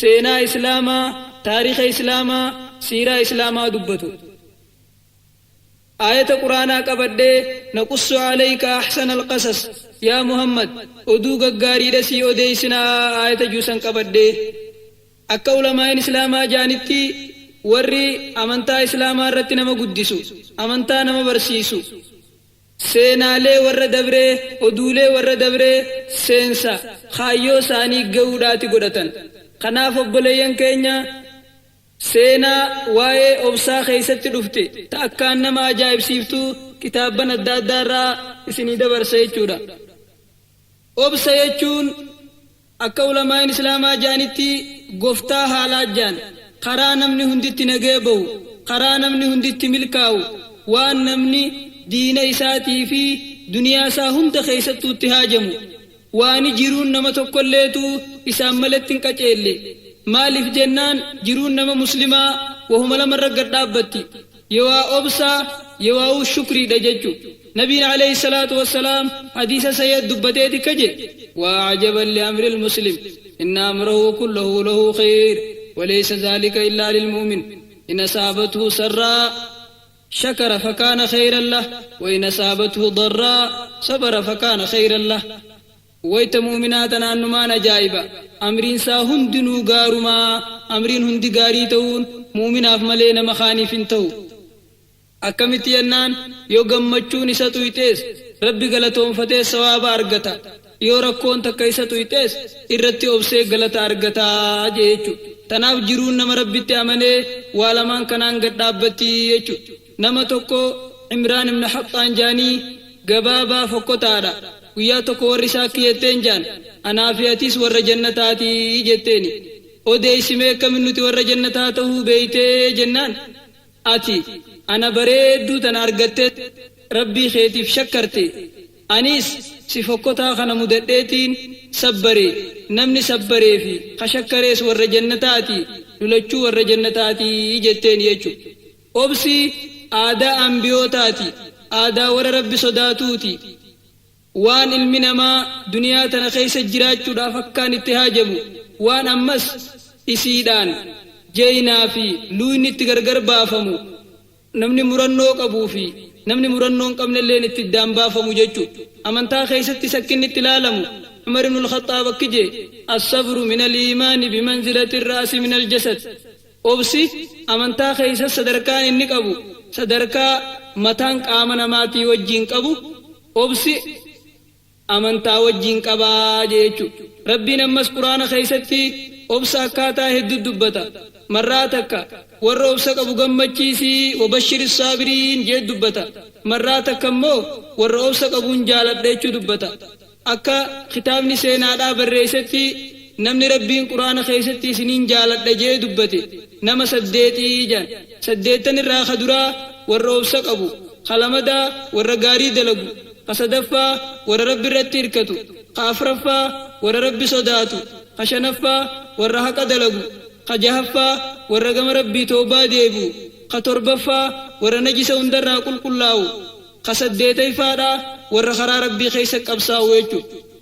Seenaa Islaamaa, taariikha Islaamaa, siiraa Islaamaa dubbatu. Aayata Qur'aanaa qabadhee naqussu alayka ahsanal qasas yaa Muhammad oduu gaggaariidha sii odeeysinaa aayata ji'u san qabadhee. Akka ulamaa'iin Islaamaa ja'anitti warri amantaa Islaamaa irratti nama guddisu, amantaa nama barsiisu, seenaalee warra dabree, oduulee warra dabree seensa kaayyoo isaanii ga'uudhaati godhatan. Kanaaf obboleeyyan keenya seenaa waa'ee obsaa keessatti dhufte ta akkaan nama ajaa'ibsiiftu kitaabban adda addaa irraa isinii dabarsa jechuudha. Obsa jechuun Akka ulamaa'iin islaamaa ja'anitti goftaa haalaa ja'an, karaa namni hundi itti nagaya bahu, karaa namni hundi itti milkaawu, waan namni diina isaatii fii duniyaa isaa hunda keeysattuu itti haajamu, waani jiruun nama tokkolleetuu isaan maletti hin qaceelle. Maalif jennaan jiruun nama muslimaa wahuma lamarra gad dhaabbatti. Yowaa obsaa yowaawuu shukriidha jechu. Nabiin aleyhi salaatu wassalaam hadiisa sahiha dubbateeti akka je'e, Waa ajaban li amril muslim inna amrahu kullahu lahu kheyr waleysa zaalika illaa lilmu'min in asaabathu sarraa shakara fakaana kheyran lah wa in asaabathu darraa sabara fakaana kheyran lah. Wayta mu'minaa tanaan numaan ajaa'iba. Amriin isaa hundinuu gaaruma. Amriin hundi gaarii ta'uun mu'minaaf malee nama kaaniif hin ta'u. Akkamitti jennaan yoo gammachuun isa tuyxees Rabbi galatoonfatee sawaaba argata. Yoo rakkoon takka isa tuyxees irratti obsee galata argata je'e jechu. Tanaaf jiruun nama Rabbitti amanee waa lamaan kanaan gad dhaabbatti jechu. Nama tokko Imraan ibn Haxxaan ja'anii gabaabaa fokkotaadha. Guyyaa tokko warri isaa akki jetteen ja'an, Anaa fi atis warra jannataati jetteeni. Odeeysi mee akkamin nuti warra jannataa tahuu beeytee jennaan, Ati ana bareedduu tana argattee Rabbii keetiif shakkarte, aniis si fokkotaa kana mudadheetiin sabbare, namni sabbaree fi ka shakkarees warra jannataati, nu lachuu warra jannataati jetteeni jechu. Obsi aadaa anbiyootaati, aadaa warra Rabbi sodaatuuti. Waan ilmi namaa duniyaa tana keessa jiraachuudhaaf akkaan itti haajamu, waan ammas isiidhaan jeeynaa fi luuyni itti gargar baafamu, namni murannoo qabuu fi namni murannoo hin qabnelleen itti iddaan baafamu jechu. Amantaa keessattis akki inni itti laalamu, Umar ibnul Khaxxaab akki je'e, As-sabru minal iimaani bimanzilati ra'si minal jasad. Obsi amantaa keessa sadarkaan inni qabu sadarkaa mataan qaama namaatii wajjiin qabu obsi amantaa wajjiin qaba je'e jechu. Rabbiin ammas Qur'aana keessatti obsa akkaataa heddut dubbata. Marraa takka warra obsa qabu gammachiisi wabashshiri saabiriin je'e dubbata. Marraa takka immoo warra obsa qabuun jaaladha jechuu dubbata. Akka kitaabni seenaadhaa barreessetti namni Rabbiin Qur'aana keessatti isiniin jaaladha je'ee dubbate nama saddeeti je'an. Saddeettan irraa ka duraa warra obsa qabu, ka lamadaa warra gaarii dalagu, ka sadaffaa warra Rabbirratti irkatu, ka afraffaa warra Rabbi sodaatu, ka shanaffaa warra haqa dalagu, ka jahaffaa warra gama Rabbii tawbaa deebi'u, ka torbaffaa warra najisa hundarraa qulqullaawu, Ka saddeetayfaadhaa warra karaa Rabbii keessa qabsaa'u jechu.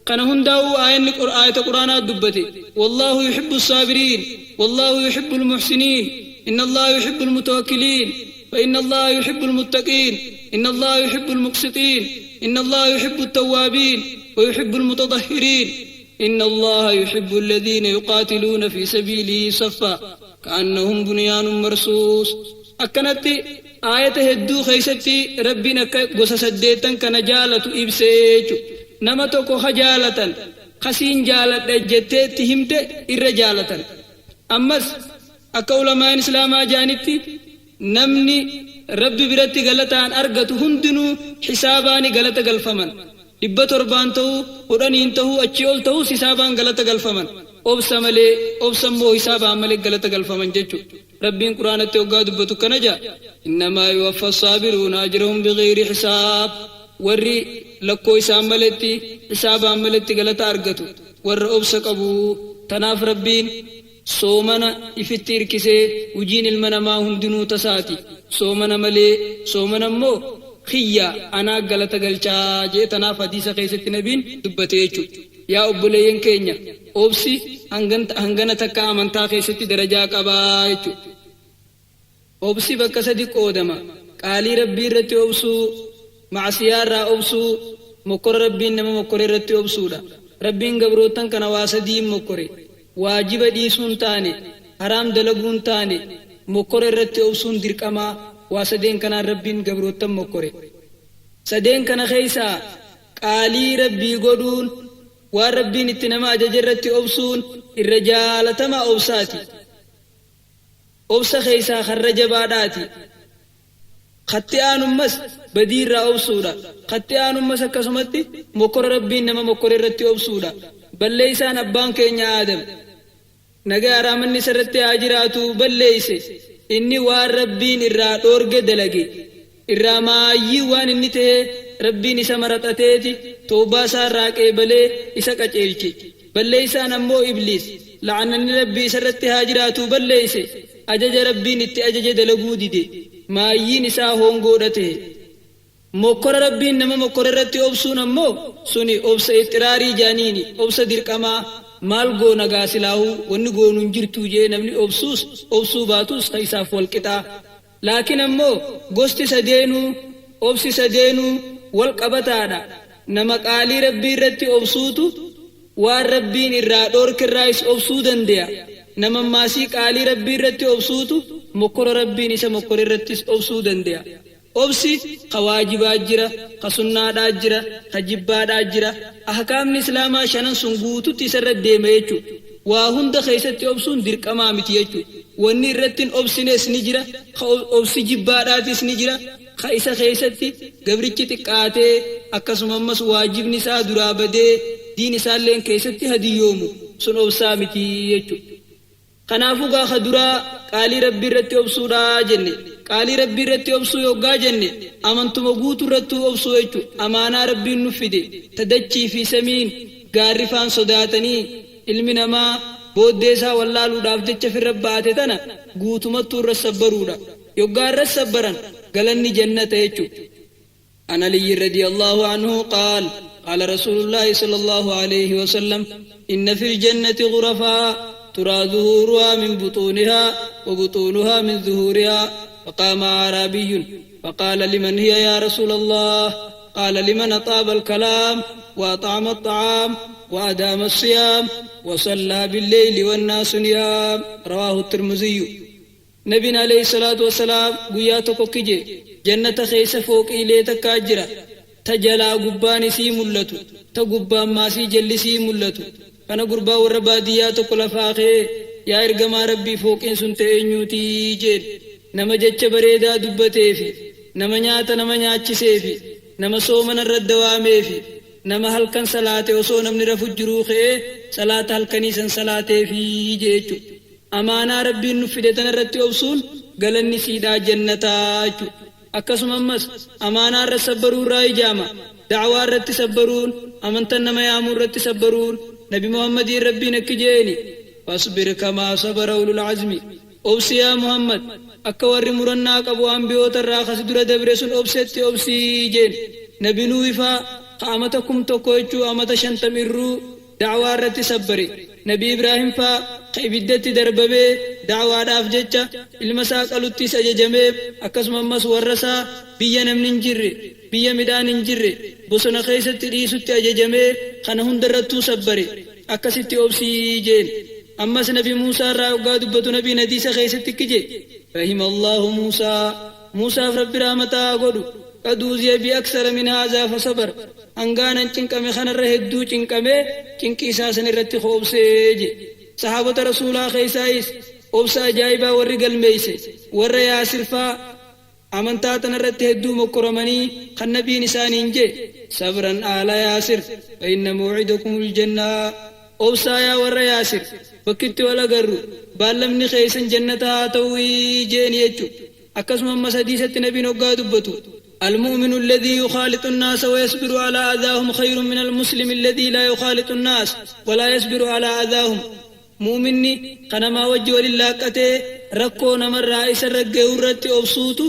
Kana hundaa'uu aayanni aayata qur'aanaa dubbate. Wallaahu yuhibbu saabiriin, wallaahu yuhibbu almuhsiniin, inna Allaaha yuhibbu almutawakkiliin, fa inna Allaaha yuhibbu almuttaqiin, inna Allaaha yuhibbu almuqsixiin, inna Allaaha yuhibbu attawwaabiin, wa yuhibbu almutadahhiriin, inna Allaaha yuhibbu alladhiina yuqaatiluuna fi sabiilihi saffaa ka'annahum bunyaanun marsuus. Akkanatti Aayata hedduu keeysatti Rabbiin akka gosa saddeettan kana jaalatu ibse jechu. Nama tokko ka jaalatan, ka siin jaaladha jettee itti himte irra jaalatan. Ammas akka ulamaa'iin Islaamaa ja'anitti namni Rabbi biratti galataan argatu hundinuu hisaabaani galata galfaman. 700n ta'uu, 10n ta'uu, achii ol ta'uus hisaabaan galata galfaman. Obsa malee, obsa immoo hisaabaan malee galata galfaman jechu. Rabbiin Qur'aanatti hoggaa dubbatu akkana ja'a, Innamaa yuwaffa assaabiruuna ajrahum bighayri hisaab. Warri lakkooysaan maletti, hisaabaan maletti galata argatu, warra obsa qabu. Tanaaf Rabbiin soomana ifitti irkisee hujiin ilma namaa hundinuu tasaati. Soomana malee, soomana immoo kiyya anaa galata galchaa je'e tanaaf hadiisa keessatti Nabiin dubbate jechu. Yaa obboleeyyan keenya, obsi hangana takka amantaa keessatti darajaa qabaa jechuudha. Obsi bakka sadi qoodama. Qaalii Rabbii irratti obsuu, macsiyaa irraa obsuu, mokkora Rabbiin nama mokkore irratti obsuudha. Rabbiin gabroottan kana waa sadiin mokkore. Waajiba dhiisuun taane, haraam dalaguun taane, mokkora irratti obsuun dirqamaa. Waa sadeen kanaan Rabbiin gabroottan mokkore. Sadeen kana keessaa qaalii Rabbii godhuun, waan Rabbiin itti nama ajaje irratti obsuun irra jaalatamaa obsaati. Obsa keessaa karra jabaadhaati. Khatti aanummas badii irraa obsuudha. Khatti aanummas akkasumatti mokkora Rabbiin nama mokkore irratti obsuudha. Balleeysaan abbaan keenya Aadam, nagaa raamanni isa irratti haa jiraatu, balleeyse, inni waan Rabbiin irraa dhoorge dalage. Irraa maayyii waan inni ta'e Rabbiin isa maraxateeti tawbaa isaa irraa qeebalee isa qaceelche. Balleeysaan ammoo Ibliis, la'ananni Rabbii isa irratti haa jiraatu, balleeyse, ajaja Rabbiin itti ajaje dalaguu dide. Maayyiin isaa hongoodha ta'e. Mokkora Rabbiin nama mokkora irratti obsuun ammoo suni obsa ixxiraarii jaaniini, obsa dirqamaa. Maal goona gaa, silaahuu wanni goonu hin jirtuu jee namni obsuus obsuu baatus ka isaaf wal qixaa. Laakiin ammoo gosti sadeenuu, obsi sadeenuu wal qabataadha. Nama qaalii Rabbii irratti obsuutu waan Rabbiin irraa dhoorkerraayis obsuu dandeya. Nama maasii qaalii Rabbii irratti obsuutu mokkora Rabbiin isa mokkore irrattis obsuu dandeya. Obsi ka waajibaa jira, ka sunnaadhaa jira, ka jibbaadhaa jira. Ahkaamni Islaamaa shanan sun guututti isa irra deema jechuudha. Waa hunda keessatti obsuun dirqamaa miti jechuudha. Wanni irratti hin obsines ni jira, ka obsi jibbaadhaatis ni jira, ka isa keessatti gabrichi xiqqaatee akkasuma ammas waajibni isaa duraa badee diin isaalleen keessatti hadiyyoomu sun obsaa miti jechuudha. Kanaafuu gaafa duraa qaalii Rabbii irratti obsuudha jenne. Qaalii Rabbii irratti obsuu yoggaa jenne, amantuma guutuu irrattuu obsuu jechuudha. Amaanaa Rabbiin nu fide ta dachii fi samiin gaarri faan sodaatanii ilmi namaa booddee isaa wallaaluudhaaf jecha firra baate tana guutumattuu irra sabbaruudha. Yoggaa irra sabbaran galanni jannata jechuudha. عن علي رضي الله عنه قال: قال رسول الله صلى الله عليه وسلم: إن في الجنة غرفا ترى ظهورها من بطونها وبطونها من ظهورها. فقام أعرابي فقال: لمن هي يا رسول الله؟ قال: لمن أطاب الكلام وأطعم الطعام وأدام الصيام وصلى بالليل والناس نيام. رواه الترمذي. نبينا عليه الصلاة والسلام guyyaa tokko kije: jannata keessa fooqiilee takkaa jira, ta jalaa gubbaan isii mul'atu, ta gubbaan maasii jalli isii mul'atu. Kana gurbaa warra baadiyyaa tokko lafaa ka'ee, "Yaa ergamaa Rabbii, fooqiin sun ta'e eenyuutii?" jeen. Nama jecha bareedaa dubbateefi, nama nyaata nama nyaachiseefi, nama soomana irra dawaameefi, nama halkan salaate, osoo namni rafu jiruu ka'ee salaata halkanii san salaateefi jee jechuudha. Amaanaa Rabbiin nu fide tana irratti obsuun galanni siidhaa jannataa jechuudha. Akkasuma ammas amaanaa irra sabbaruu irraa ijaama. Da'waa irratti sabbaruun, amantan nama yaamuu irratti sabbaruun, Nabi Muhammadiin Rabbiin akki jeeni: "فاصبر كما صبر أولو العزم." Obsi yaa Muhammad, akka warri murannaa qabu ambiyoota irraa kasi dura dabre sun obsetti obsii jeen. Nabi Nuuhifaa ka amata 1000 jechuu amata 50 irruu da'waa irratti sabbare. Nabi Ibraahim faa ka ibiddatti darbamee da'waadhaaf jecha ilma isaa qaluttis ajajamee, akkasuma ammas warra isaa biyya namni hin jirre, biyya midhaan hin jirre, bosona keessatti dhiisutti ajajamee, kana hundarrattuu sabbare. Akkasitti obsii jeen. Ammas Nabi Muusaa irraa hoggaa dubbatu nabiin hadiisa keessatti kije: "رحم الله موسى." Muusaaf Rabbi rahmataa godhu. "قد أوذي بأكثر من هذا فصبر." Hangaanan cinqame kanarra hedduu cinqamee cinqii isaa san irratti obsee je. Sahaabota Rasuulaa keessaayis obsa ajaa'ibaa warri galmeeyse warra Yaasirfaa, amantaa tanarratti hedduu mokkoramanii kan nabiin isaaniin je: "صبرا آل ياسر فإن موعدكم الجنة." Obsaa yaa warra Yaasir, bakkitti wal agarru baallamni keessan jannata haa ta'uu jeeni jechu. Akkasuma ammas hadiisatti nabiin hoggaa dubbatu: "المؤمن الذي يخالط الناس ويصبر على أذاهم خير من المسلم الذي لا يخالط الناس ولا يصبر على أذاهم." Mu'minni kanamaa wajji walin laaqqatee rakkoo namarraa isa irra gahu irratti obsuutu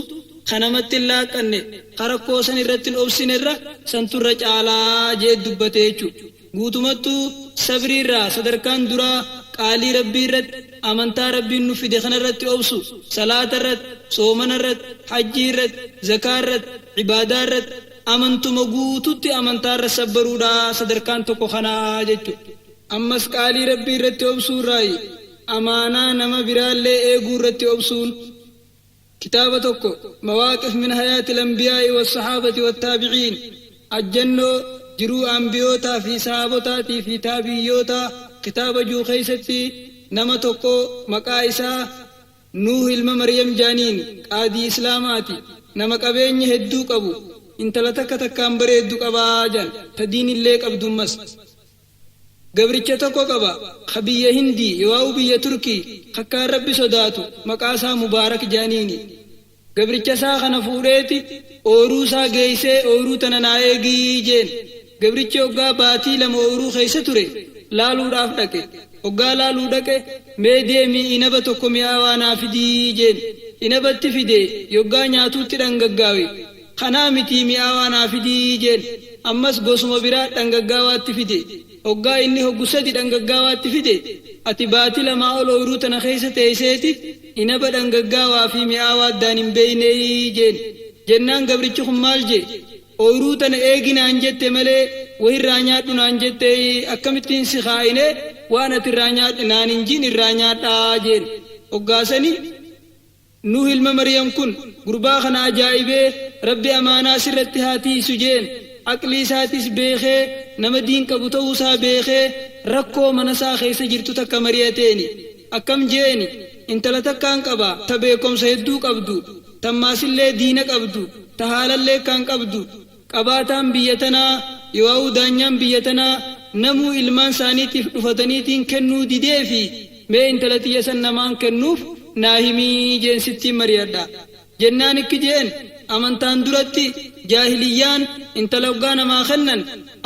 kanamatti hin laaqqanne ka rakkoo san irratti hin obsine irra santurra caalaa jee dubbate jechuudha. Guutumattuu sabrii irraa sadarkaan duraa qaalii Rabbii irratti, amantaa Rabbiin nu fide kana irratti obsu, salaata irratti, soomana irratti, hajjii irratti, zakaa irratti, ibaadaa irratti, amantuma guututti amantaa irra sabbaruudha, sadarkaan tokko kanaa jechu. Ammas qaalii Rabbii irratti obsuu irraayi amaanaa nama biraallee eeguu irratti obsuun. Kitaaba tokko, Mawaaqif min Hayaatil Anbiyaa'i Wassahaabati Wattaabiciin, Ajjannoo Jiruu Anbiyootaa fi Sahaabotaatii fi Taabi'iyyootaa, kitaaba ji'u keeysatti nama tokko maqaa isaa Nuuh ilma Maryam jaaniin, qaadii Islaamaati, nama qabeenya hedduu qabu, intala takka takkaan bareeddu qabaa jan, ta diinillee qabdu ammas. Gabricha tokko qaba, ka biyya Hindii yooauu biyya Turkii, kakkaan Rabbi sodaatu, maqaa isaa Mubaarak je'aniini. Gabricha isaa kana fuudheeti ooyruu isaa geeysee ooyruu tana naa eegi je'en. Gabrichi hoggaa baatii 2 ooyruu keeysa ture, laaluudhaaf dhaqe. Hoggaa laaluu dhaqe, mee deemii inaba tokko mi'aawaa naa fidi je'en. Inaba itti fidee, yoggaa nyaatuutti dhangaggaawe. Kanaa mitii mi'aawaa naa fidi jeen. Ammas gosuma biraa dhangaggaawaa itti fide. Hoggaa inni hoggu sadi dhangaggaawaa itti fide, ati baati lamaa ol ooyruu tana keessa teeyseeti inaba dhangaggaawaa fi mi'aawaa addaan hin beeyneeyii jeen. Jennaan gabrichi kun maal jee? Ooyruu tana eegi naan jette malee wahirraa nyaadhu naan jetteeyii akkamittiin si khaa'inee waan ati irraa nyaadhi naan hin jiin irraa nyaadhaa jeen. Hoggaa sani. Nuuh ilma Maryam kun gurbaa kana ajaa'ibee Rabbi amaanaa sirratti haa tiiysu jeen. Aqlii isaatis beekhee nama diin qabu ta'uu isaa beekhee rakkoo mana isaa keessa jirtu takka mari'ateeni. Akkam jeeni intala takkaan qaba ta beekkomsa hedduu qabdu, tammaasillee diina qabdu, ta haalallee akkaan qabdu. Qabaataan biyya tanaa yooauu daanyaan biyya tanaa namuu ilmaan isaaniitiif dhufataniitiin kennuu dideefi mee intala tiyya san namaan kennuuf naa himii jeen sittiin mariyadha. Jennaan ikki jeen amantaan duratti jaahiliyyaan intala hoggaa namaa kennan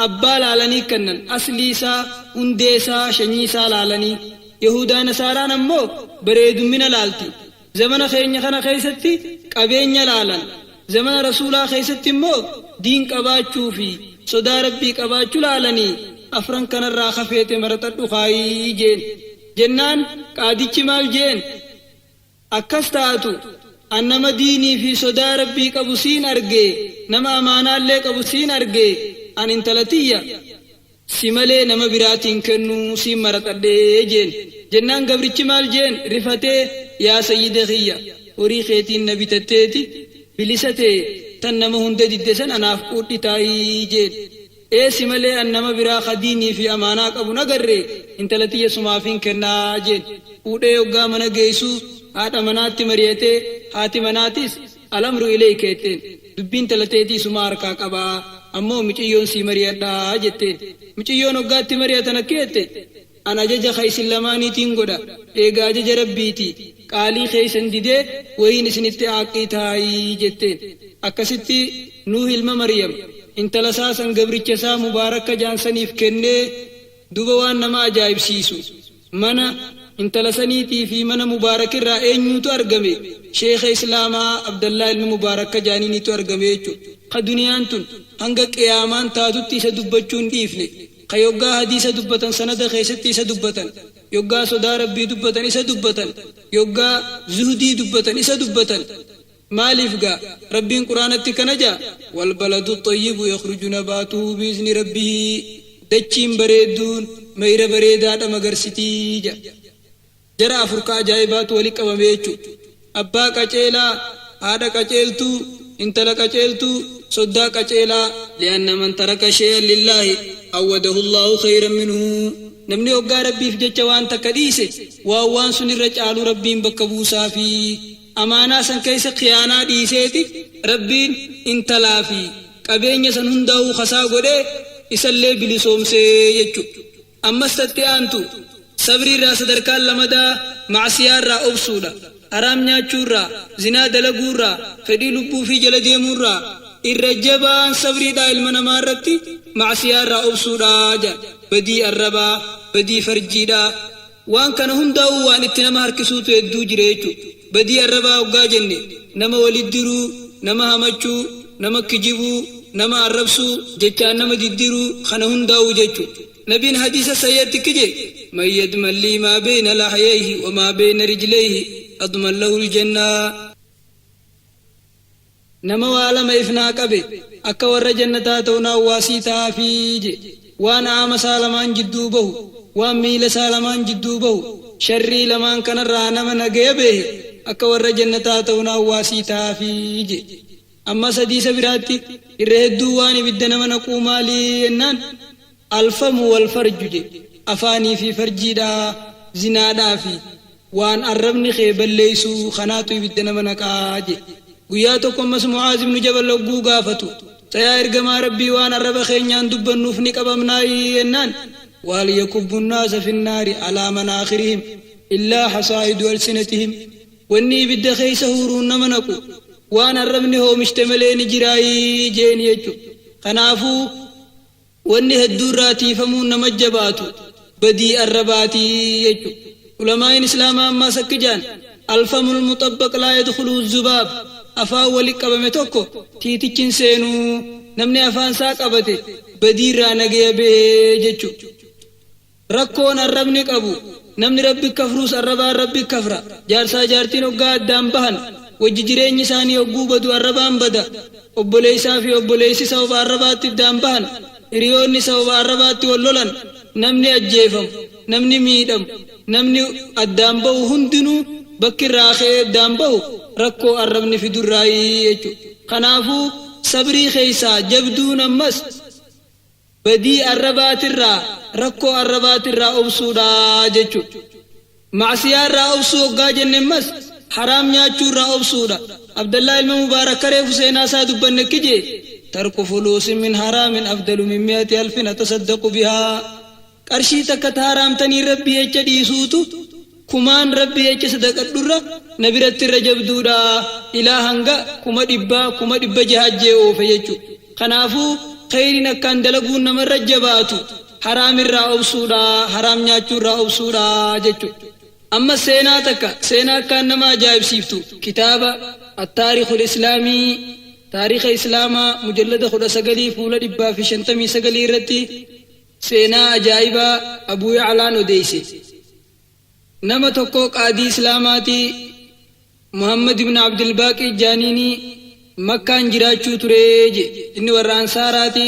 abbaa laalanii kennan, aslii isaa, hundee isaa, shanyii isaa laalanii. Yahuudaa nasaaraan ammoo bareedummina laalti. Zamana keenya kana keessatti qabeenya laalan. Zamana Rasuulaa keessatti immoo diin qabaachuu fi sodaa Rabbii qabaachu laalanii afran kanarraa ka feete maraxadhu kaayi jeen. Jennaan qaadichi maal jeen? Akkas taatu an nama diinii fi sodaa Rabbii qabu siin argee, nama amaanaallee qabu siin argee an intala tiyya Si malee nama biraati hin kennu siin maraxadhe jeen. Jennaan gabrichi maal jeen rifatee yaa sayyida kiyya horii keetiin na bitatteeti bilisa tee tan nama hunda didde san anaaf quudhi taa'i jeen. Ee si malee an nama biraa ka diinii fi amaanaa qabu hin agarre intala tiyya sumaafiin kennaa jeen. Fuudhee yoggaa mana geeysu haadha manaatti mariyatee haati manaatis Al-amru ilayka jetteen. Dubbii intala teetii suma harkaa qaba, ammoo miciyyoon sii mariyadha jetteen. Miciyyoon hoggaa itti mariyatan akki jette, An ajaja ka isin lamaaniitiin godha, eega ajaja Rabbiitii, qaalii keeysan didee wahiin isinitti aaqqii tahaayii jetteen. Akkasitti Nuuh ilma Maryam, intala isaa san gabricha isaa Mubaarakka ja'an saniif kennee, duuba waan nama ajaa'ibsiisu, Mana intala saniitii fi mana Mubaarak irraa eenyuutu argame? Sheekha Islaamaa Abdallah ilma Mubaarak ka ja'aniiniitu argame jechu. Ka duniyaan tun hanga qiyaamaan taatutti isa dubbachuu hin dhiifne. Ka yoggaa hadiisa dubbatan sanada keessatti isa dubbatan. Yoggaa sodaa Rabbii dubbatan isa dubbatan. Yoggaa zuhdii dubbatan isa dubbatan. Maaliif gaa Rabbiin Qur'aanatti kana ja'a, Walbaladu xayyibu yakhruju nabaatuhu bi'izni rabbihi, dachiin bareedduun mayra bareedaadha magarsitii ja'a. Jara afur ka ajaa'ibaatu wali qabame jechu. Abbaa qaceelaa, haadha qaceeltuu, intala qaceeltuu, soddaa qaceelaa. Li'anna man taraka shay'an lillaahi awwadahu Allaahu khayran minhu, namni hoggaa Rabbiif jecha waan takka dhiise waan waan sunirra caalu Rabbiin bakka buusaafi. Amaanaa san keessa khiyaanaa dhiiseeti Rabbiin intalaa fi qabeenya san hundaahuu kasaa godhee isallee bilisoomse jechu. Ammas ta itti aantu sabriirraa sadarkaan lamadaa ma'siyaarraa obsuudha. Haraam nyaachuurraa, zinaa dalaguurraa, fedhii lubbuufii jala deemuurraa irra jabaan sabriidhaa ilma namaa irratti ma'siyaarraa obsuudha jedhan. Badii arrabaa, badii farjiidhaa, Waan kana hundaa'uu waan itti nama harkisuutu hedduu jira jechuudha. Badii arrabaa hoggaa jenne nama walitti diruu, nama hamachuu, nama kijibuu, nama arrabsuu, jechaan nama diddiruu kana hundaa'uu jechuudha. Nabiin hadiisa sahiihatti akki je'e, Man yadman lii maa beyna lahyayhi wa maa beyna rijlayhi adman lahul jannaa. Nama waa lama if naa qabe akka warra jannataa ta'u naaf waasii ta'aafii je'e. Waan aama isaa lamaan jidduu bahu, waan miila isaa lamaan jidduu bahu, sharrii lamaan kanarraa nama nagaya behe akka warra jannataa ta'u naaf waasii ta'aafii je'e. Ammas hadiisa biraatti irra hedduu waan ibidda nama naquu maali jennaan alfamu wal farju jedhe afaanii fi farjiidha zinaadhaa fi waan arrabni kee balleeysu kanaatu ibidda nama naqa jedhe. Guyyaa tokko ammas Mu'aaz ibnu Jabal hogguu gaafatu sa yaa ergamaa Rabbii waan arraba keenyaan dubbannuuf ni qabamnaayii jennaan wahal yakubbu nnaasa finnaari alaa manaakhirihim illaa hasaa'idu alsinatihim Wanni ibidda keessa huuruun nama naqu waan arrabni hoomishte malee ni jiraayii je'een jechu. Kanaafuu wanni hedduu irraa tiiyfamuun nama jabaatu badii arrabaati jechu. Ulamaa'iin Islaamaa ammaas akki je'an, Alfamul muxabbaq laa yadkhuluhu zubaab, afaan wali qabame tokko tiitichi hin seenu. Namni afaan isaa qabate badii irraa nagaya bahe jechu. Rakkoon arrabni qabu, namni Rabbi kafruus arrabaan Rabbi kafra. Jaarsaa jaartiin hoggaa addaan bahan, wajji jireenyi isaanii hogguu badu arrabaan bada. Obboleeysaa fi obboleeysi sababa arrabaatti iddaan bahan, hiriyoonni sababa arrabaatti wal lolan, namni ajjeefamu, namni miidhamu, namni addaan bahu hundinuu bakki irraa ka'ee addaan bahu rakkoo arrabni fidurraayi jechuudha. Kanaafuu sabrii keessaa jabduun ammas Badii arrabaatirraa, rakkoo arrabaatirraa obsuudha jechu. Ma'siyaarraa obsuu hoggaa jenne ammas haraam nyaachuurraa obsuudha. Abdallah ilma Mubaarak ka reefu seenaa isaa dubbanne akki je'e, Tarku fuluusin min haraamin afdalu min mi'ati alfin atasaddaqu bihaa. Qarshii takka ta haraam taniin Rabbii jecha dhiisuutu kumaan Rabbii jecha sadaqadhurra na biratti irra jabduudha. Ilaa hanga 600,000, 600,000 je'ee oofe jechu. Kanaafuu kheyriin akkaan dalaguun namarra jabaatu haraamirraa obsuudha, haraam nyaachuurraa obsuudha jechu. Ammas seenaa takka, seenaa akkaan nama ajaa'ibsiiftu kitaaba Attaarikhul Islaamii, Taarikha Islaamaa, mujallada 19 fuula 159 irratti seenaa ajaa'ibaa Abuu Ya'laan odeeyse. Nama tokko qaadii Islaamaati Muhammad ibn Abdilbaaqii jaaniini Makkaan jiraachuu ture je'e. Inni warra Ansaaraati.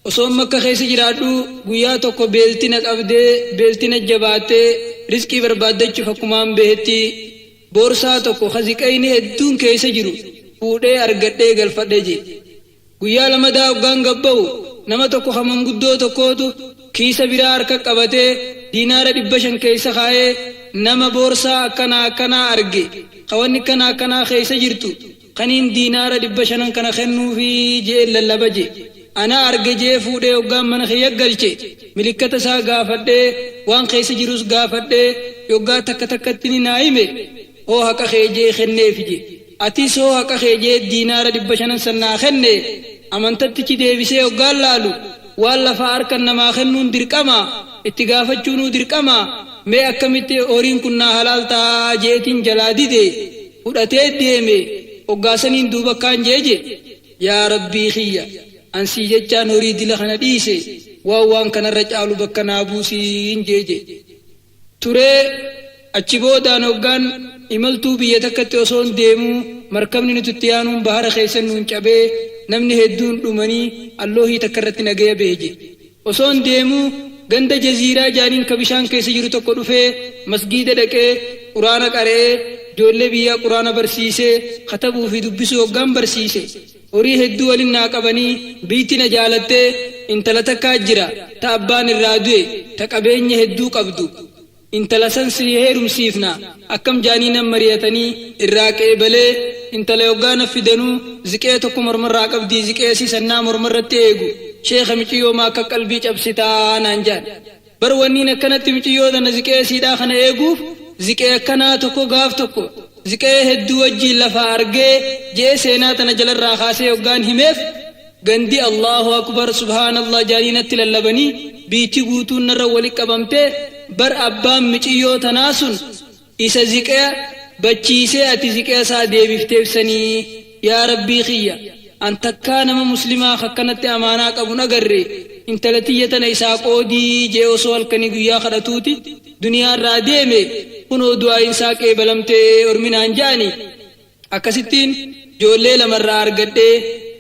Osoon Makka keessa jiraadhuu guyyaa tokko beelti na qabdee, beelti na jabaattee, rizqii barbaaddachuuf akkumaan bahetti boorsaa tokko ka ziqayni hedduun keessa jiru fuudhee argadhee galfadhe je'e. Guyyaa lamadaa hoggaan gad bahu nama tokko ka manguddoo tokkootu kiisa biraa harka qabatee diinaara 500 keessa kaayee nama boorsaa akkanaa akkanaa arge ka wanni akkanaa akkanaa keessa jirtu kaniin diinaara 500n kana kennuufi je'een lallaba je'e. Ana arge je'ee fuudhee hoggaan mana kiyya galche milikkata isaa gaafadhee waan keessa jirus gaafadhee yoggaa takka takkatti inni naa hime hoo haqa kee je'ee kenneefi je'e. Atis hoo haqa kee je'ee diinaara 500n san naa kenne. Amantattichi deebisee hoggaan laalu waan lafaa harkan namaa kennuun dirqama, itti gaafachuunuu dirqama, mee akkamitti horiin kun naa halaal ta'a je'eetiin jalaa dide. Fudhatee deeme. Hoggaa saniin duuba akkaan je'e je'e, Yaa Rabbii kiyya! An sii jechaan horii dila kana dhiise, waan waan kanarra caalu bakka naa buusiin je'e je'e. Turee achi boodaan hoggaan imaltuu biyya takkatti osoon deemuu markabni nuti itti yaanuun bahara keessan nuun cabee namni hedduun dhumanii alloohii takka irratti nagaya bahe je'e. Osoon deemuu ganda jaziiraa jaaniin ka bishaan keessa jiru tokko dhufee masgiida dhaqee quraana qara'ee joollee biyyaa quraana barsiisee katabuu fi dubbisuu hoggaan barsiise Horii hedduu walin naa qabanii biyti na jaalattee intala takkaa jira ta abbaan irraa du'e ta qabeenya hedduu qabdu intala san si heerumsiifna akkam jaanii nan mariyatanii irraa qeebalee intala yoggaa naf fidanuu ziqee tokko mormarraa qabdii ziqee isii sannaa mormarratti eegu sheekha miciyyoo maa akka qalbii cabsitaa naan jaan Bar wanniin akkanatti miciyyoo tana ziqee isiidhaa kana eeguuf ziqee akkanaa tokko gaaf tokko ziqee hedduu wajjiin lafaa argee je'ee seenaa tana jalarraa kaasee hoggaan himeef gandi Allaahu Akbar Subhaanallah ja'anii natti lallabanii biiyti guutuun narra wali qabamtee bar abbaan miciyyoo tanaa sun isa ziqeya bachiisee ati ziqeya isaa deebifteef sanii yaa Rabbii kiyya an takkaa nama muslimaa ka akkanatti amaanaa qabu hin agarre. Intala tiyya tana isaa qoodii jee osoo halkanii guyyaa kadhatuuti duniyaarraa deeme. Kunoo du'aayin isaa qeebalamtee orminaan ja'ani. Akkasittiin ijoollee lamarraa argadhee,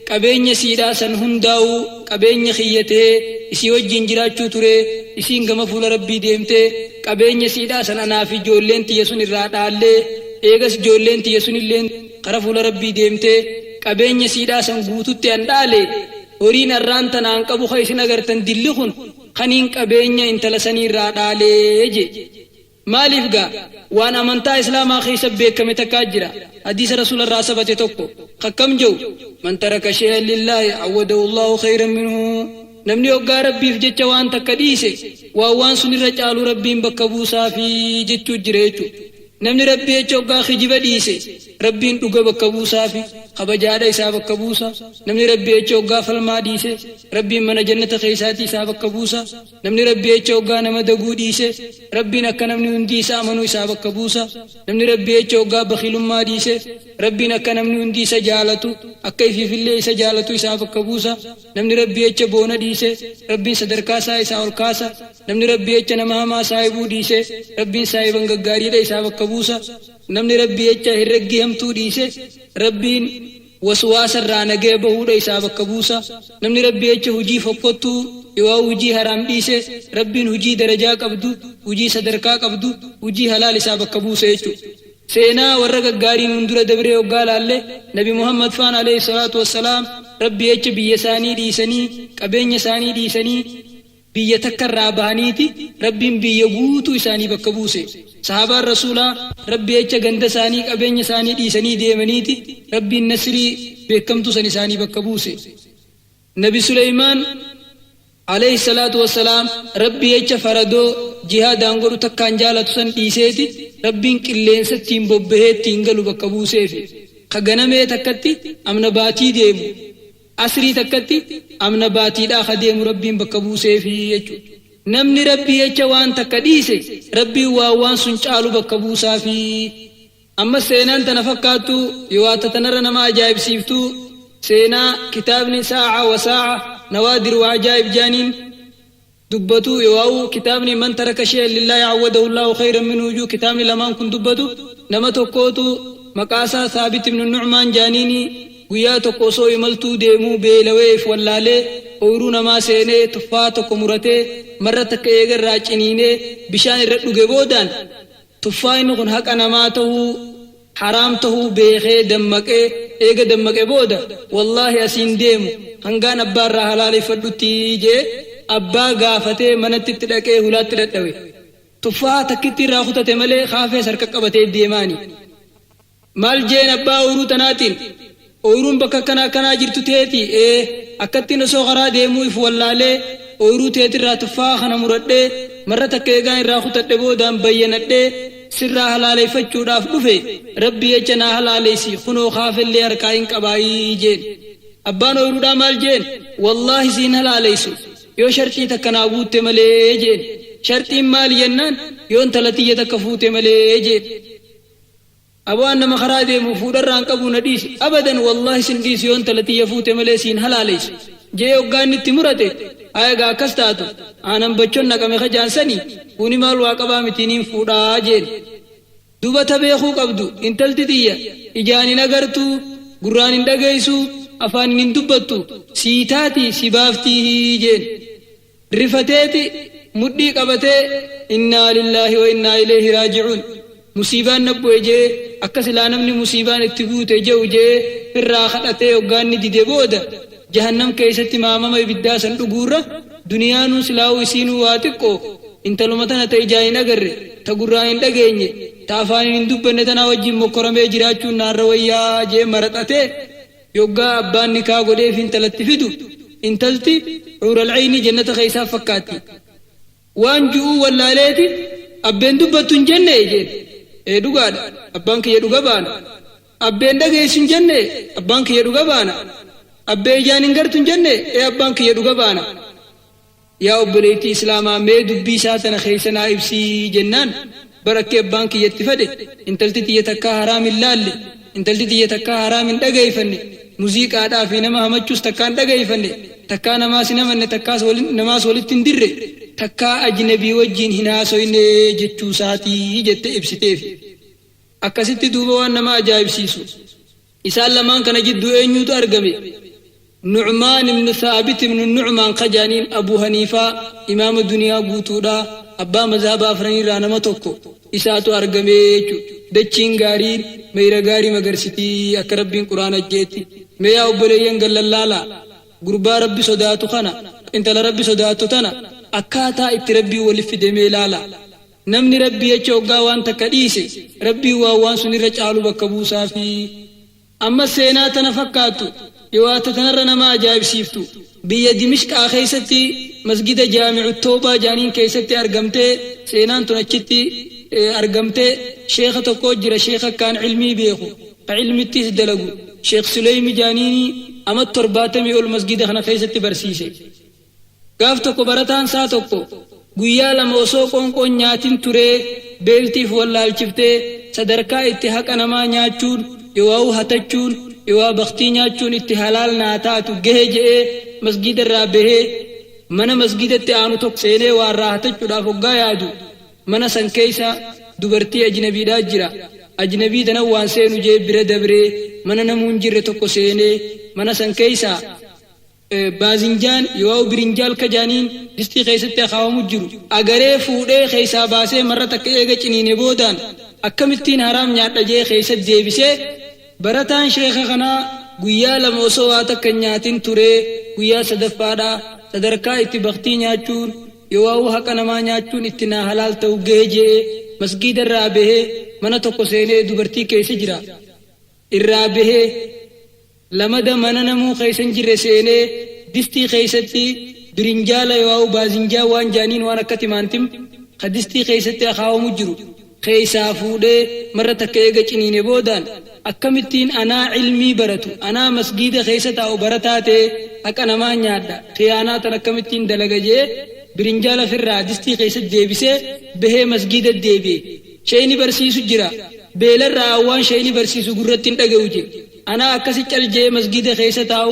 qabeenya isiidhaa san hundaa'uu qabeenya kiyya tahee isii wajjiin jiraachuu ture. Isiin gama fuula Rabbii deemtee, qabeenya isiidhaa san anaa fi ijoolleen tiyya sun irraa dhaallee. Eegas ijoolleen tiyya sunilleen kara fuula Rabbii deemtee, qabeenya isiidhaa san guututti an dhaale. Horiin arraan tana an qabu ka isin agartan dilli kun kaniin qabeenya intala sanii irraa dhaalee je. Maaliif gaa? Waan amantaa Islaamaa keessa beekame takkaa jira, hadiisa Rasuularraa sabate tokko kakkam je'u: "Man taraka shay'an lillaahi awwadahu Allaahu khayran minhu." Namni hoggaa Rabbiif jecha waan takka dhiise, waan waan sunirra caalu Rabbiin bakka buusaafi jechuu jira jechu. Namni Rabbii jecha hoggaa kijiba dhiise, Rabbiin dhuga bakka buusaafi, kabajaadha isaa bakka buusa. Namni Rabbii jecha hoggaa falmaa dhiise, Rabbiin mana jannata keessaati isaa bakka buusa. Namni Rabbii jecha hoggaa nama daguu dhiise, Rabbiin akka namni hundi isa amanu isaa bakka buusa. Namni Rabbii jecha hoggaa bakhiilummaa dhiise, Rabbiin akka namni hundi isa jaalatu, akka ifiifillee isa jaalatu isaa bakka buusa. Namni Rabbii jecha boona dhiise, Rabbiin sadarkaa isaa isaa ol kaasa. Namni Rabbii jecha nama hamaa saahibuu dhiise, Rabbiin saahiban gaggaariidha isaa bakka buusa. Namni Rabbii jecha herreggii hamtuu dhiise, Rabbiin waswaasa irraa nagaya bahuudha isaa bakka buusa. Namni Rabbii jecha hujii fokkottuu yookaan hujii haraam dhiise, Rabbiin hujii darajaa qabdu, hujii sadarkaa qabdu, hujii halaal isaa bakka buusa jechuudha. Seenaa warra gaggaarii nuun dura dabree hoggaa laalle, Nabi Muhammad faan alayhi salaatu wassalaam Rabbii jecha biyya isaanii dhiisanii, qabeenya isaanii dhiisanii, biyya takka irraa bahaniiti Rabbiin biyya guutuu isaanii bakka buuse. Sahaabaan Rasuulaa Rabbii jecha ganda isaanii, qabeenya isaanii dhiisanii deemaniiti Rabbiin nasrii beekamtuu san isaanii bakka buuse. Nabi Suleymaan alayhi salaatu wassalaam Rabbii jecha faradoo jihaadaan godhu takkaan jaalatu san dhiiseeti Rabbiin qilleensa ittiin bobbahee ittiin galu bakka buuseefi. Ka ganamee takkatti amna baatii deemu, asrii takkatti amna baatiidhaa ka deemu Rabbiin bakka buuseefi jechuudha. Namni Rabbii jecha waan takka dhiise, Rabbiin waan waan sun caalu bakka buusaafi. Ammas seenaan tana fakkaattu yoo ta tanarra nama ajaa'ibsiiftu, seenaa kitaabni Saa'a wa Saa'a Nawaadir wa Ajaa'ib jaaniin dubbatu, yoo kitaabni "Man taraka shay'an lillaahi awwadahu Allaahu khayran minhu" juu. Kitaabni lamaan kun dubbatu, nama tokkootu maqaasaa Saabit ibnu Nu'maan jaaniini guyyaa tokko osoo imaltuu deemuu beelawee if wallaalee ooyruu namaa seenee tuffaa tokko muratee marra takka eega irraa ciniinee bishaan irra dhuge boodaan, tuffaayni kun haqa namaa tahuu, haraam tahuu beekee dammaqee. Eega dammaqe booda, "Wallaahi asiin deemu hangaan abbaa irraa halaaleeffadhutti" jee abbaa gaafatee manatti itti dhaqee hulaatti dhadhawe. Tuffaa takkitti irraa kutate malee kaafees harka qabatee deemaani. Maal jeen abbaa ooyruu tanaatiin? "Ooyruun bakka akkana akkanaa jirtu teeti?" "Ee." "Akkattiin osoo karaa deemuu if wallaalee ooyruu teetirraa tuffaa kana muradhee, marra takka eegaan irraa kutadhe boodaan bayyanadhee sirraa halaaleeffachuudhaaf dhufe. Rabbii jecha naa halaaleessi, kunoo kaafellee harkaa hin qabaayii" jeen. Abbaan ooyruudhaa maal jeen? "Wallaahi siin halaaleessu yoo sharxii takka naa guutte malee" jeen. "Sharxiin maali?" jennaan, "Yoo intala tiyya takka fuute malee" jeen. "Aboo, an nama karaa deemu fuudharraan qabu, na dhiisi." "Abadan, wallaahi sin dhiisu, yoo intala tiyya fuute malee siin halaaleessu" jee hoggaan itti murate, "Haa, akkas taatu, aanan bachon naqame kajaansani kuni maal waa qabaa mitiniin fuudhaa" jeen. Duba ta beekuu qabdu, intalti tiyya ijaan hin agartuu, gurraan hin dhageessu, afaan hin dubbattu, sii taati, si baaftii jeen. Rifateeti mudhii qabatee, "Innaa lillaahi wa innaa ilayhi raaji'uun, musiibaan na bu'e" jee, akka silaa namni musiibaan itti buute je'u jee irraa kadhatee hoggaanni dide booda, jahannam keessatti maamama ibiddaa san dhuguurra duniyaanuu silaa'uu isiinuu waa xiqqoo, intaluma tana ta ijaan hin agarre, ta gurraan hin dhageenye, ta afaaniin hin dubbanne tanaa wajjin mokkoramee jiraachuun naarra wayyaa jee maraxatee. Yoggaa abbaan nikaa godheef intalatti fidu, intalti xuural ceyni jannata keessaa fakkaatti. Waan ju'uu wallaaleeti, "Abbeen dubbattu hin jenne?" jeen. "Ee, dhugaadha, abbaan kiyya dhuga baana." "Abbeen dhageessu hin jenne?" "Abbaan kiyya dhuga baana." "Abbee ijaan hin gartu hin jenne?" "Ee, abbaan kiyya dhuga baana." "Yaa obboleettii Islaamaa, mee dubbii isaa tana keessa naa ibsii" jennaan, "Barakkee abbaan kiyyatti fedhe, intalti tiyya takkaa haraam hin laalle, intalti tiyya takkaa haraam hin dhageeyfanne." Muziiqaadhaa fi nama hamachuus takkaan dhagayfanne, takkaa namaas hin hamanne, takkaas namaas walitti hin dirre, takkaa ajnabii wajjiin hin haasoyne jechuu isaatii jette ibsiteefi. Akkasitti duuba waan nama ajaa'ibsiisu isaan lamaan kana jidduu eenyuutu argame? Nu'maan ibnu Thaabit ibnu Nu'maan ka jaaniin Abuu Haniifaa imaama duniyaa guutuudha, abbaa mazhaba afraniirraa nama tokko isaatu argame jechu. Dachiin gaariin meyra gaarii magarsitii akka Rabbiin Qur'aana je'etti. Mee yaa obboleeyyan gallallaalaa gurbaa Rabbi sodaatu kana, intala Rabbi sodaattu tana akkaataa itti Rabbiin walif fide mee laalaa. Namni Rabbii jecha hoggaa waan takka dhiise Rabbiin waan waan sunirra caalu bakka buusaafi. Ammas seenaa tana fakkaattu dhiwaata tanarra nama ajaa'ibsiiftu biyya Dimishqaa keeysatti masgida Jaami'u Towbaa jaaniin keeysatti argamte. Seenaan tun achitti argamte. Sheekha tokkoo jira, sheekha akkaan ilmii beeku, ka ilmittiis dalagu, Sheekh Suleymi jaaniini amat 70 ol masgida kana keeysatti barsiise. Gaaf tokko barataan isaa tokko guyyaa lama osoo qoonqoon nyaatin turee beelti if wallaalchiftee sadarkaa itti haqa namaa nyaachuun yooauu hatachuun yooaa bakhtii nyaachuun itti halaal naa taatu gahe je'ee masgiida irraa bahee mana masgiidatti aanu tokko seenee waa irraa hatachuudhaaf hoggaa yaadu mana san keeysa dubartii ajnabiidhaa jira. Ajnabii tanan waan seenu je'ee bira dabree mana namuu hin jirre tokko seenee mana san keeysaa Baazinjaan yooaw birinjaal ka jaaniin distii keessatti akaawamu jiru agaree fuudhee keessaa baasee marra takka eega ciniine boodaan akkamittiin haraam nyaadha je'ee keessatti deebisee. Barataan sheekha kanaa guyyaa lama osoo waa takka hin nyaatin turee guyyaa sadaffaadhaa sadarkaa itti bakhtii nyaachuun yooaw haqa namaa nyaachuun itti naa halaal ta'u gahe je'ee masgiida irraa bahee mana tokko seenee dubartii keessa jira irraa bahee Lamada mana namuu keessa hin jirre seenee distii keessatti birinjaala yooawu baazinjaa waan jaaniin waan akka timaantim ka distii keessatti akaawamu jiru keessaa fuudhee marra takka eega ciniine boodaan akkamittiin anaa ilmii baratu anaa masgiida keessa taa'u barataa ta'ee haqa namaa nyaadha khiyaanaa tan akkamittiin dalaga je'ee birinjaala firraa distii keessatti deebisee bahee masgiida deebi'e. Sheeyni barsiisu jira beelarraa an waan sheeyni barsiisu gurratti hin dhagayu je'e. Anaa akkasi cal je'ee masgiida keessa taa'u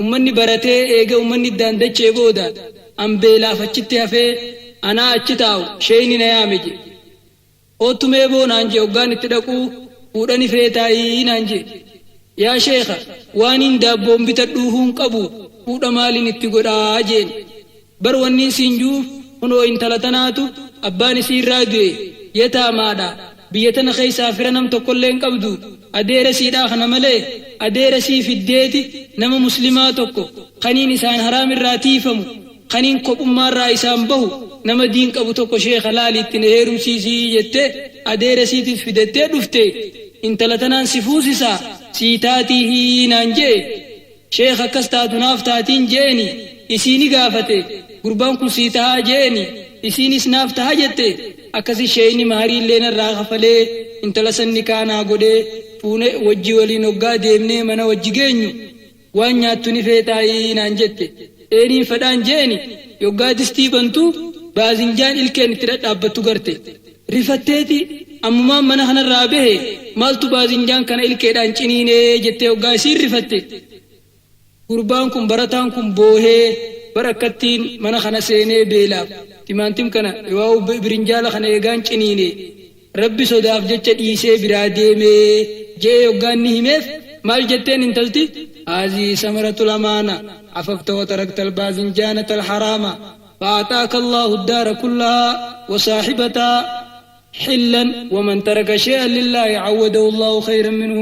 ummanni baratee eega ummanni iddaan dachee booda an beelaaf achitti hafee anaa achi taa'u sheeyni na yaame je'e. Koottu mee boo naan je'e hoggaan itti dhaquu fuudha ni feetaayii naan je'e. Yaa sheekha waaniin daabboon bitadhuuhuu hin qabu fuudha maaliin itti godhaa je'en. Bar wanniin siin ju'uuf kunoo intala tanaatu abbaan isii irraa du'e yataamaadha biyya tana keessaa fira nam tokkollee hin qabdu adeera isiidhaa kana malee adeera isii fiddeeti nama muslimaa tokko kaniin isaan haraam irraa tiiyfamu kaniin kophummaarraa isaan bahu nama diin qabu tokko sheekha laali itti na heerumsiisi jettee adeera isiitis fidattee dhufte intala tanaan si fuusisaa sii taatiihii naan je'e. Sheekh akkas taatu naaf taatiin je'eni isii ni gaafate gurbaan kun sii tahaa je'eni isiinis naaf taha jette akkasi sheeyni mahariillee narraa kafalee intala san nikaa naa godhee fuune wajji waliin hoggaa deemnee mana wajji geenyu waan nyaattu ni feetaayii naan jette eeniin fedhaan je'eni yoggaa distii bantu baazinjaan ilkeen itti dhadhaabbattu garte Rifatteeti ammumaan mana kanarraa bahe maaltu baazinjaan kana ilkeedhaan ciniine jettee hoggaa isiin rifatte gurbaan kun barataan kun boohee bar akkattiin mana kana seenee beelaaf timaantim kana yooawu birinjaala kana eegaan ciniine Rabbi sodaaf jecha dhiisee biraa deeme je'ee hoggaa inni himeef maal jetteen intalti haazii samaratul amaana afafta wa taraktal baazinjaanatal haraama فأعطاك الله الدار كلها وصاحبتها حلا ومن ترك شيئا لله عوده الله خيرا منه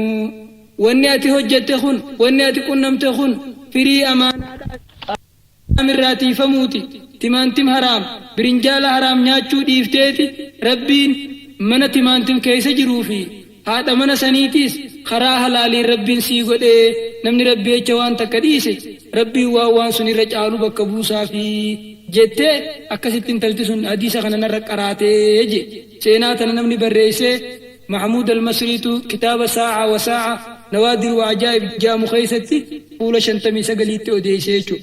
wanni ati hojjatte kun wanni ati qunnamte kun firii amaanaadhaa haraam irraa tiiyfamuuti timaantim haraam birinjaala haraam nyaachuu dhiifteeti Rabbiin mana timaantim keeysa jiruu fi haadha mana saniitiis karaa halaaliin Rabbiin sii godhee namni Rabbi jecha waan takka dhiise Rabbiin waan waan sun irra caalu bakka buusaafi jettee akkasitti intalti sun hadiisa kana narra qaraate je seenaa tana namni barreeyse Mahmuud Almasriitu kitaaba Saa'a wa Saa'a Nawaadir wa Ajaa'ib ja'amu keeysatti fuula 59tti odeeyse jechu.